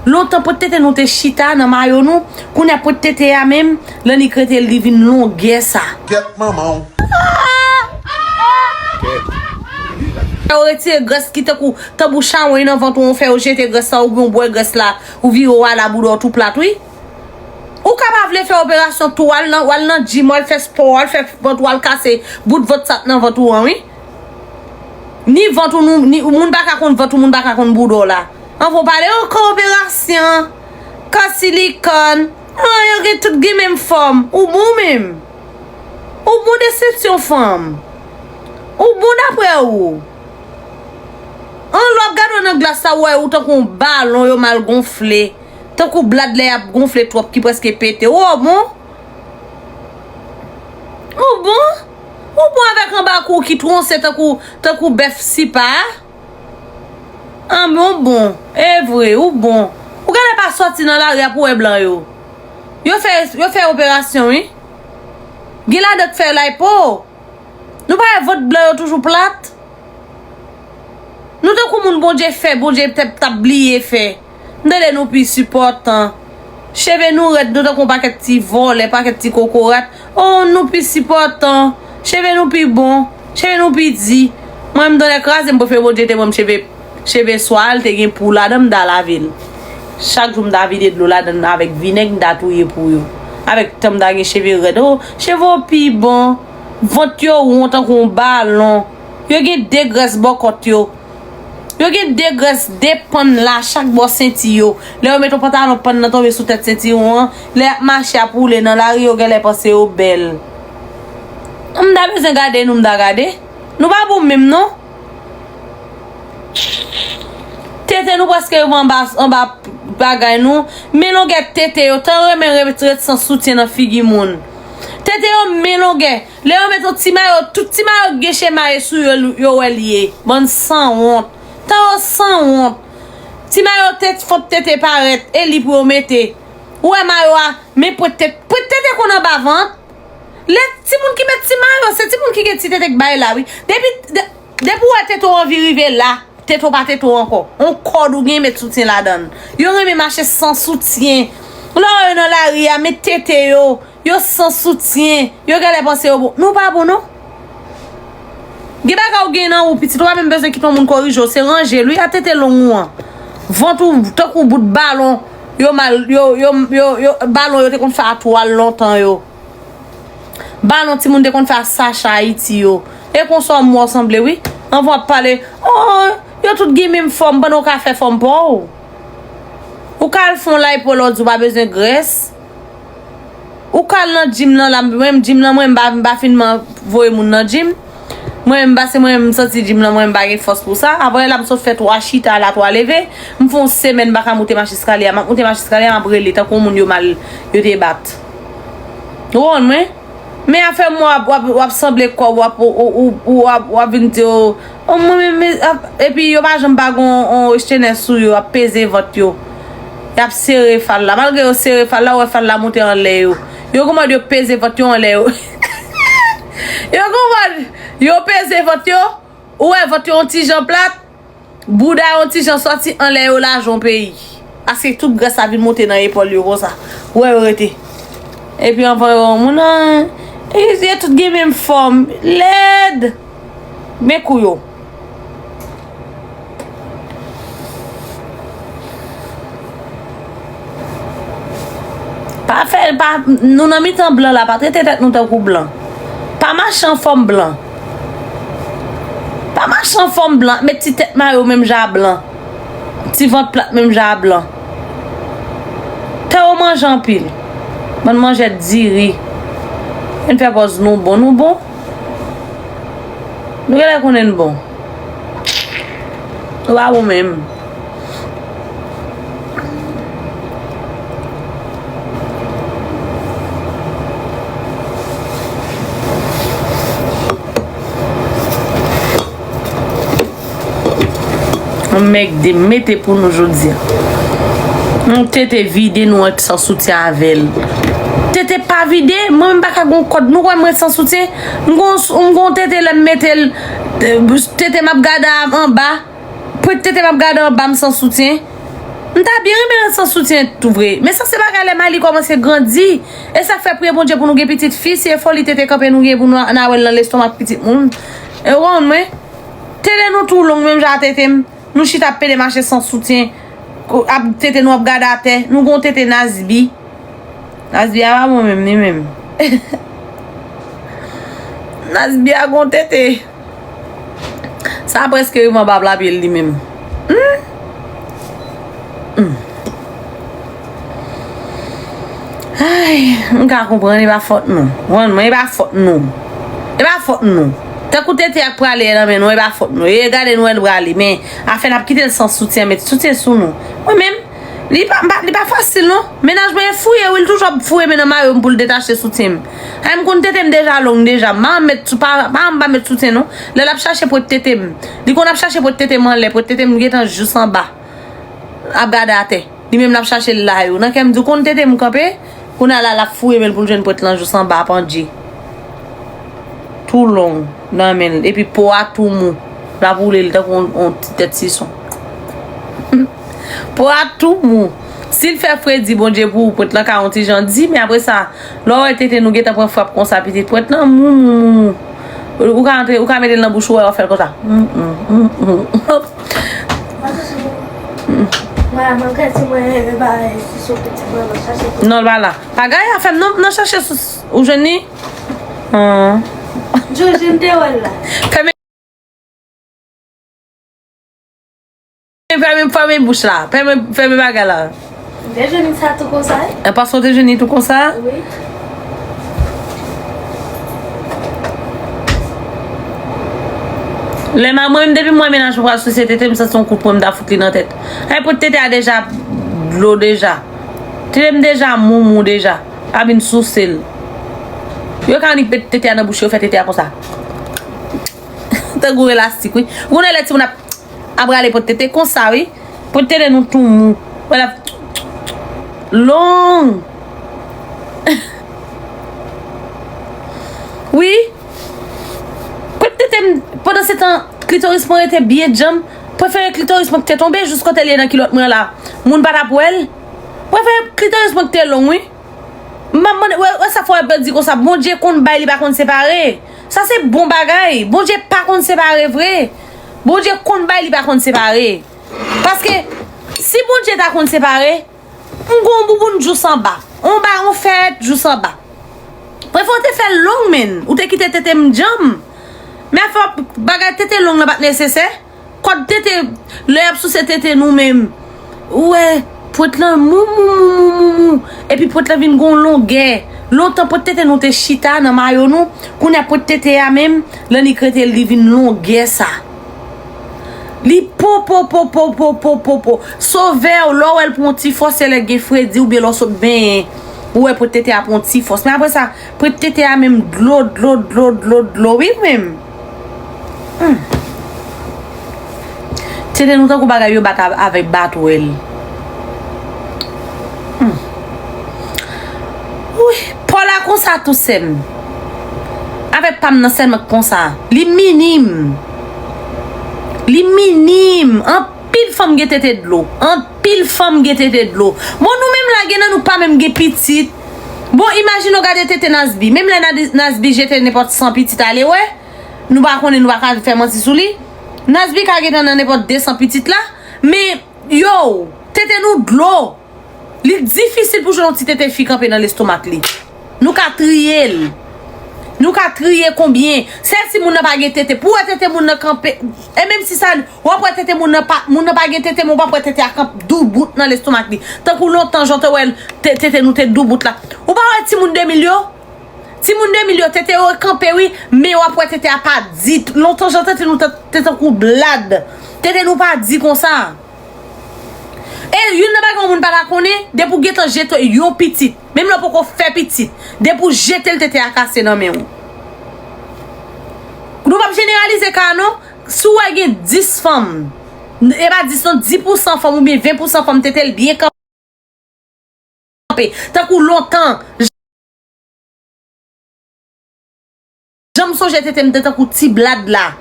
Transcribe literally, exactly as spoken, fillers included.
Lontan pwet tete nou te chita nan mayo nou, kounye a pwet tete a menm, lannik rete li vin longè sa. Kèt manman w. Fè yo retire grès ki tankou tanbou chawony nan vant ou, fè yo jete grès la, oubyen w bwè grès la, ou vire w ale bouda w tou plat, wi. Ou ka pa vle fè operasyon tou, w al nan, w al nan gym, w al fè spò, w al fè vant, w al kase bout vant sa k nan vant ou an, wi. Ni vant ou, nou, ni, moun pa ka konn vant ou, moun pa ka konn bouda w la. Anvan w pale, o, ka operasyon, ka silikòn. An, yo gen tout gen menm fòm. Ou bon menm. Ou bon desepsyon fanm. Ou bon daprè ou. An, lè w ap gade w nan glas la, w wè ou tankou yon balon yo mal gonfle. Tankou blad lè y ap gonfle twòp ki prèske pete. Ou bon? Ou bon? Ou bon avèk anba kou ki twonse tankou, tankou bèf sipa? An, men ou bon. E vre, ou bon. Ou genlè pa sòti nan lari a pou wè blan yo. Yo fè, yo fè operasyon, wi. Gen ladan k fè lipo. Nou pa wè vant blan yo toujou plat? Nou tankou moun Bondye fè, Bondye t ap, t ap bliye fè. M tande nou pi sipòtan. Cheve nou rèd, nou tankou yon pakèt ti vòlè, pakèt ti kokorat. O, nou pi sipòtan. Cheve nou pi bon. Cheve nou pi di. Mwen, m tande kraze, m prefere Bondye te ban m cheve, cheve swa l te gen pou ladan, m ta lave l. Chak jou, m ta vide dlo ladan l avèk vinèg, m ta touye pou yo. Avèk tan, m ta gen cheve rèd. O, cheve w pi bon. Vant yo won tankou yon balon. Yo gen de grès bò kòt yo. Yo gen de grès, de pann la, chak bò senti yo. Lè yo met yon pantalon pann nan tonbe sou tèt sentiwon an, lè y ap mache ap woule nan lari, yo genlè panse yo bèl. M ta bezwen gade nou, m ta gade. Nou pa bon menm non. Tete nou prèske rive anba, anba bagay nou. Men longè tete yo, tan yo renmen ret, ret san soutyen nan figi moun. Tete yo men longè. Lè yo met yon ti mayo, tout ti mayo k gen chemaye sou yo, yo wè l ye. Bann sanwont. Tan yo sanwont. Ti mayo tèt fòt tete parèt, e li pou yo mete. Ou wè mayo a, men pwet tete, pwet tete konn anba vant. Lè timoun ki met ti mayo, se timoun ki gen ti tete k bay la, wi. Depi, de, depi w wè tete w anvi rive la, tete w pa tete w ankò. On kòd ou gen met soutyen ladan l. Yo renmen mache san soutyen. Lè w wè yo nan lari a, met tete yo. Yo san soutyen. Yo genlè panse yo bon. Nou pa bon, non. Gen bagay ou gen nan ou, pitit. Ou pa menm bezwen kite yon moun korije w. Se ranje l, wi, a tete long ou an. Vant ou, tankou bout balon. Yo mal, yo, yo, yo, yo, balon yo te konn fè a twal lontan yo. Balon timoun te konn fè a sacha Ayiti yo. E konsa w wè w sanble, wi. Anvan w ap pale, o, yo tout gen menm fòm, pandan w ka fè fòm pa w. Ou ka al fè yon lipo lè w di w pa bezwen grès. Ou ka al nan gym nan la, mwen menm gym nan, mwen m pa, m pa finman voye moun nan gym. Mwen menm, pase mwen menm m santi gym nan, mwen menm m pa gen fòs pou sa. Apre la, m sot fè twa chita la, twa leve. M fè yon semèn m pa ka moute mach eskalye a. M ap moute mach eskalye a, m ap rele tankou yon moun yo mal, yo te bat. Ou konprann mwen? Men afè mwen w ap, w ap, w ap sanble kòb, w ap, ou, ou, ou, w ap, w ap vin di, o, o, mwen menm, men, ap, epi yo pa janm pa gen yon, yon restenè sou yo, ap peze vant yo. Y ap sere fal la. Malgre yo sere fal la, ou wè fal la monte anlè yo. Yo konprann yo peze vant yo anlè yo. Yo konprann yo peze vant yo, ou wè vant yo yon ti jan plat. Bouda yo ti jan sòti anlè yo lajan yon peyi. Paske tout grès la vin monte nan epòl yo konsa. Ou wè yo rete. Epi anvan yo wè yon moun, an, yo tout gen menm fòm. Lèd. Men kou yo. Pa fè, pa, nou nan mitan blan la, pa trete tèt nou tankou blan. Pa mache an fòm blan. Pa mache an fòm blan, met ti tèt mayo menm jan a blan. Ti vant plat menm jan a blan. Tè yo manje anpil. Bann manjèt diri. Vin fè pòz nou bon, nou bon. Nou genlè konnen n bon. Nou pa bon menm. Yon mèg de mete pou nou jodi a. Yon tete vide nou ret san soutyen avè l. Tete pa vide, mwen menm pa ka gon kòd. Nou kwè m ret san soutyen? M gon, m gon tete lè m mete l, tete m ap gade anba. Pwet tete m ap gade anba m san soutyen. M ta byen renmen ret san soutyen tou vre. Men sa se bagay lè Mali kòmanse grandi. E sa k fè priye Bondye pou nou gen pitit fi, si e foli tete kanpe nou gen pou nou nan wè l nan lestomak pitit moun. E w konprann mwen? Tete nou tou long menm jan a tete m. Nou chita ap pede mache san soutyen. Ap tete nou ap gade atè. Nou gon tete Nasbi. Nasbi a pa bon menm li menm. Nasbi a gon tete. Sa prèske rive anba pye l li menm. Hmm? Hmm. Ay, m ka konprann, e pa fòt nou. Konprann mwen, e pa fòt nou. E pa fòt nou. Tankou tete ak prale nan men nou, e pa fòt nou. E gade nou wè l prale, men afè n ap kite l san soutyen, met soutyen sou nou. Mwen menm, li pa, pa- li pa fasil non. Mennaj mwen e fouye, wi, l toujou ap foure men nan mayo m pou l detache soutyen m. Ay, m konn tete m deja long deja. M pa met sou, pa, pa, m pa met soutyen non. Lè l ap chache pwet tete m. Li konn ap chache pwet tete m anlè, pwet tete m gentan jous anba. Ap gade atè. Li menm l ap chache l la yo. Nan kè m di w konn tete m kanpe, kounye a la l ap foure men l pou l jwenn pwet lan jous anba pandje. Tou long nan men l. Epi po a tou mou. L ap woule l tankou yon, yon ti tèt sison. Po a tou mou. Si l fè fredi, Bondye pou ou, pwet lan ka yon ti jan di, men apre sa, lè w wè tete nou gentan pran frap konsa, pitit pwet lan mou, mou, mou, mou. Ou ka antre, ou ka mete l nan bouch ou, wè, w ap fè l konsa. Mm, mm, mm, mm. Mwen, mwen kè ti mwen, e ba, e si sou pitit mwen, mwen chache pou. Non, l pa la. Pa gaye afè m, non, nan chache sou, ou jwenn li? An. Jojo, m te wè l la. Fèmen. Fèmen, fèmen bouch la. Fèmen, fèmen bagay la. M te jwenn sa tou konsa, wi. E paske w te jwenn li tou konsa? Wi. Lè m a mwen menm, depi m wè mennaj mwen pral souse tete, m santi yon kout pwen m ta fout li nan tèt. Ay, pwet tete a deja dlo deja. Tete m deja mou mou deja. Pa vin souse l. Yo ka annik met tete a nan bouch yo, fè tete a konsa. Tankou elastik, wi. Ou konnen lè timoun ap, ap rale pwet tete konsa, wi. Pwet tete nou tou mou. Wè l ap long. Wi. Pwet tete m, pandan se tan, klitoris mwen rete byen djanm. Prefere klitoris mwen ki te tonbe jis kote l ye nan kilòt mwen la. Moun pa t ap wè l. Prefere klitoris mwen ki te long, wi. M ap mande, wè, wè sa fò w ap di konsa, Bondye konn bay, li pa konn separe. Sa se bon bagay. Bondye pa konn separe vre. Bondye konn bay, li pa konn separe. Paske, si Bondye ta konn separe, m gon bouboun jous anba. On ba, on fèt jous anba. Prefè w te fè l long, menn. Ou te kite tete m djanm. Men afè bagay tete long lan pa t nesesè. Kòd tete, lè y ap souse tete nou menm. Ou wè, pwent lan mou, mou, mou, mou, mou, mou. Epi pwent lan vin gon longè. Lontan pwent tete nou te chita nan mayo nou. Kounye a pwent tete a menm, l annik rete li vin longè sa. Li po, po, po, po, po, po, po, po. Sovè w, lè w wè l pran yon ti fòs, se lè gen fredi oubyen lè w sot benyen. Ou wè pwent tete a pran yon ti fòs. Men apre sa, pwent tete a menm dlo, dlo, dlo, dlo, dlo, wi menm. Hmm. Tete nou tankou bagay yo bat av-, avèk batwèl. Hmm. Wi, pa w la konsa tou sè m. Avèk pa m nan sèlman k konsa. Li minim. Li minim. Anpil fanm gen tete dlo. Anpil fanm gen tete dlo. Bon, nou menm la, gen nan nou pa menm gen pitit. Bon, imajine w gade tete Nasbi. Menm lè Nadi-, Nasbi jete nenpòt san pitit ale, wè. Nou pa konnen, nou pa ka fè manti sou li. Nasbi ka gentan nan nenpòt de san pitit la. Men, yo, tete nou dlo. Li difisil pou jwenn yon ti tete fi kanpe nan lestomak li. Nou ka triye l. Nou ka triye konbyen. Sèl si moun nan pa gen tete. Pou w wè tete moun nan kanpe. E menm si sa, w ap wè tete moun nan pa, moun nan pa gen tete, men w p ap wè tete a kanpe doubout nan lestomak li. Tankou lontan, jan w te wè l, te-, tete nou te doubout la. Ou pa wè timoun de mil yo? Timoun de mil yo, tete yo kanpe, wi, men w ap wè tete a pa di. Lontan, jan tete nou te, te tankou blad. Tete nou pa di konsa. E youn nan bagay yon moun pa ta konnen, depi w gentan jete yon pitit, menm lè w poko fè pitit, depi w jete l, tete a kase nan men w. Nou p ap jeneralize ka a non. Si w wè gen dis fanm, e pa dis non, dis pousan fanm oubyen ven pousan fanm tete l byen kanpe. Tankou lontan, jan m sonje tete m te tankou ti blad la.